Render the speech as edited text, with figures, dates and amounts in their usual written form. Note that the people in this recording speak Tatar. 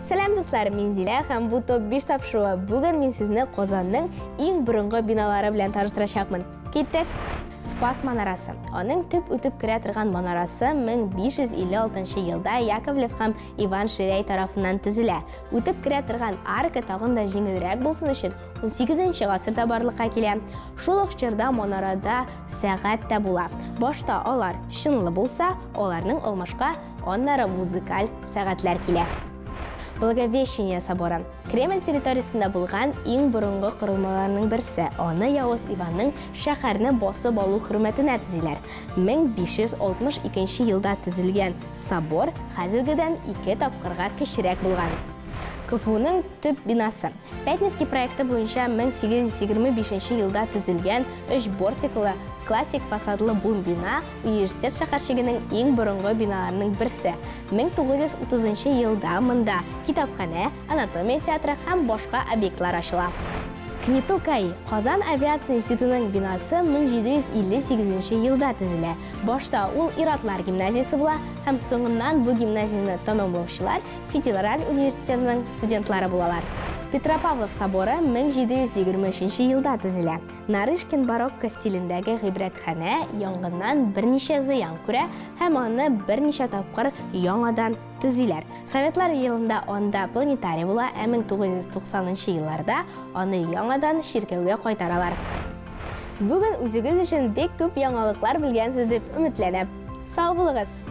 Сәлам, дуслар, мин Зилә һәм бу топ 5 тапшыруы. Бүген мин сезне Казанның иң борынгы биналары белән таныштырачакмын. Киттек! Спас манарасы. Аның төп үтеп керә торган манарасы 1556 елда Яковлев һәм Иван Ширәй тарафыннан төзелә. Үтеп керә торган арка тагын да җиңелрәк булсын өчен 18 гасырда барлыкка килә. Шул ук чорда манарада сәгать тә була. Башта алар чынлы булса, аларның алмашка аннары музыкаль сәгатьләр килә. Благовещение соборы. Кремль территориясендә булган иң борынгы корылмаларның берсе. Аны Явыз Иванның шәһәрне басып алу хөрмәтенә төзиләр. 1562 елда төзелгән собор хәзергедән ике тапкырга кечерәк булган. КФУның төп бинасы. Пятницкий проекты буенча 1825 елда төзелгән өч бортиклы классик фасадлы бу бина университет шәһәрчегенең иң борынгы биналарының берсе. 1930 елда монда китапханә, анатомия театры һәм башка объектлар ачыла. КНИТУ КАИ, Казан авиация институтының бинасы 1758 елда төзелә. Башта ул ир-атлар гимназиясе була һәм соңыннан бу гимназияне тәмамлаучылар Федераль университетының студентлары булалар. Петропавлов соборы 1723 елда төзелә. Нарышкин барокко стилендәге гыйбрәтханә янгыннан берничә зыян күрә һәм аны берничә тапкыр яңадан төзиләр. Советлар елында анда планетарий була, ә 1990 елларда аны яңадан чиркәүгә кайтаралар. Бүген үзегез өчен бик күп яңалыклар белгәнсез дип өметләнәм. Сау булыгыз!